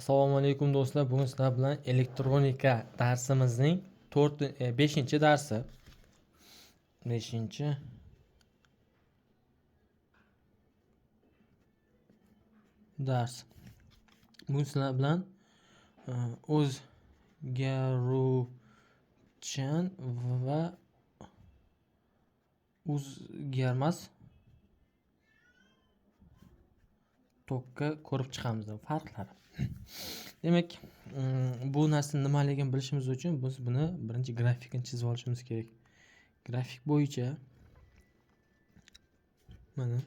Assalomu alaykum do'stlar. Bugun sizlar bilan elektronika darsimizning 5 darsi. 5 dars. Bugun sizlar bilan o'zgaruvchan va o'zgarmas tokka ko'rib chiqamiz farqlari. Demak, bu narsa nimaligini bilishimiz uchun biz buni birinchi grafikini chizib olishimiz kerak. Grafik bo'yicha mana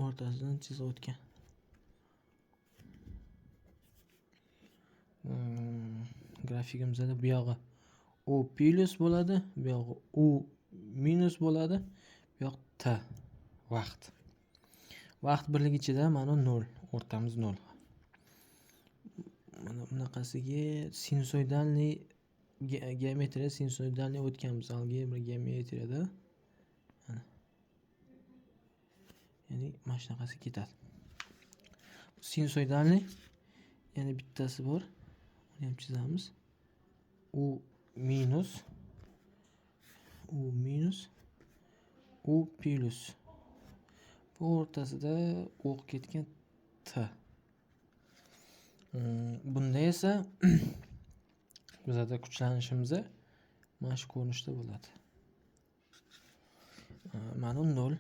o'rtasidan chizib o'tgan. Grafikimizda bu yog'i U plus bo'ladi, bu yog'i U minus bo'ladi, bu yoq T vaqt. Vaqt birligi ichida mana 0, o'rtamiz 0. Mana bunaqasiga sinusoidalniy geometriya sinusoidalniy o'tganmiz algebra geometriyada. Mana. Ya'ni mana shunaqasi ketadi. Sinusoidalniy yana bittasi bor. Uni ham chizamiz. U minus, U minus, U plus. Bu o'rtasida o'q ketgan T. Bunda esa bizada kuchlanishimiz mana shu ko'rinishda bo'ladi. Mana 0.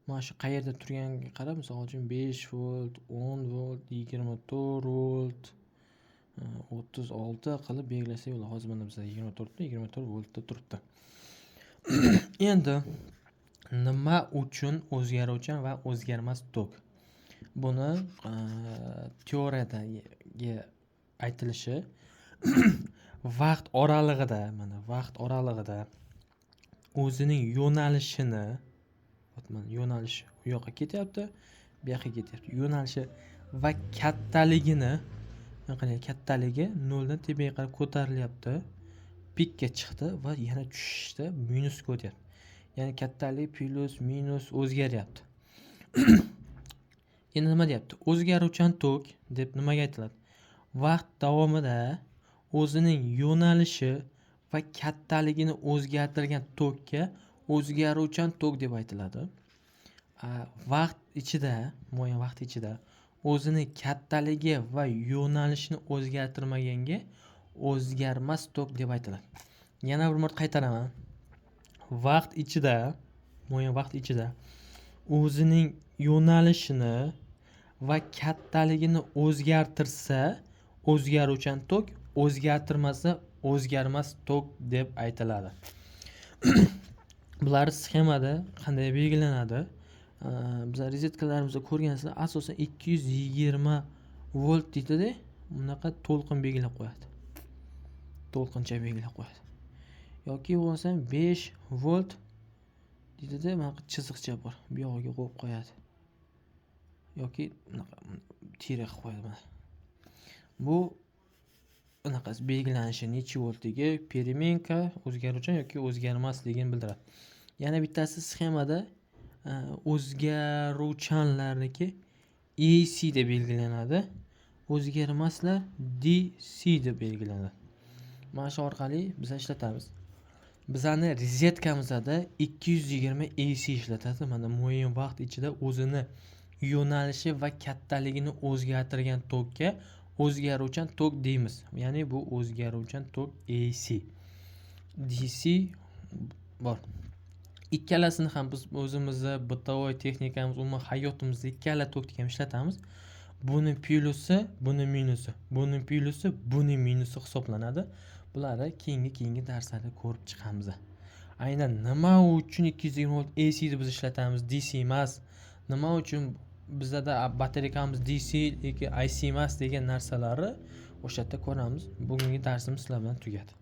Mana shu qayerda turganiga qarab, misol uchun 5 volt, 10 volt, 24 volt, 36 qilib belgilasak bo'ladi. Hozir mana bizda 24 voltda turibdi. Endi nima uchun o'zgaruvchan va o'zgarmas tok? Buni teoriyadagi aytilishi vaqt oralig'ida, mana vaqt oralig'ida o'zining yo'nalishini, mana yo'nalish u yoqqa ketyapti, bu yoqqa ketyapti. Yo'nalishi va kattaligini, qarang, kattaligi 0 dan tepaga qarab ko'tarilyapti, pikka chiqdi va yana tushishda minusga o'tyapti. Ya'ni kattalik plus minus o'zgaryapti. Endi nima deyapti? O'zgaruvchan tok deb nimaga aytiladi? Vaqt davomida o'zining yo'nalishi va kattaligini o'zgartirgan tokka o'zgaruvchan tok deb aytiladi. Vaqt ichida, muayyan vaqt ichida o'zini kattaligi va yo'nalishini o'zgartirmaganga o'zgarmas tok deb aytiladi. Yana bir marta qaytaraman. Vaqt ichida, muayyan vaqt ichida o'zining yo'nalishini va kattaligini o'zgartirsa o'zgaruvchan tok, o'zgartirmasa o'zgarmas tok deb aytiladi. Bular sxemada qanday belgilanadi? Biz rozetkalarimizda ko'rgansizlar, asosan 220 volt deydida, bunaqa to'lqin belgilab qo'yadi. To'lqincha belgilab qo'yadi. Yoki bo'lmasa 5 volt deydida, bunaqa chiziqcha bor, bu yog'iga qo'yib qo'yadi. Yoki bunaqa tira qilib qo'yadi mana. Bu bunaqasi belgilanishi necha voltligi, peremenka o'zgaruvchan yoki o'zgarmasligini bildiradi. Yana bittasi sxemada o'zgaruvchanlarniki AC deb belgilanadi, o'zgarmaslar DC deb belgilanadi. Mana shu orqali biz ishlatamiz. Bizani rozetkamizda 220 AC ishlatadi. Mana muayyan vaqt ichida o'zini yo'nalishi va kattaligini o'zgartirgan tokka o'zgaruvchan tok deymiz. Ya'ni bu o'zgaruvchan tok AC. DC bor. Ikkalasini ham biz o'zimizni bitovoy texnikamiz, umuman hayotimizda ikkala tokni ham ishlatamiz. Buni plusi, buni minusi, buni plusi, buni minusi hisoblanadi. Bularni keyingi darslarda ko'rib chiqamiz. Aynan nima uchun 220 volt AC ni biz ishlatamiz, DC emas? Nima uchun bizda batareykamiz DC yoki IC emas degan narsalarni o'sha yerda ko'ramiz. Bugungi darsimiz sizlar bilan tugadi.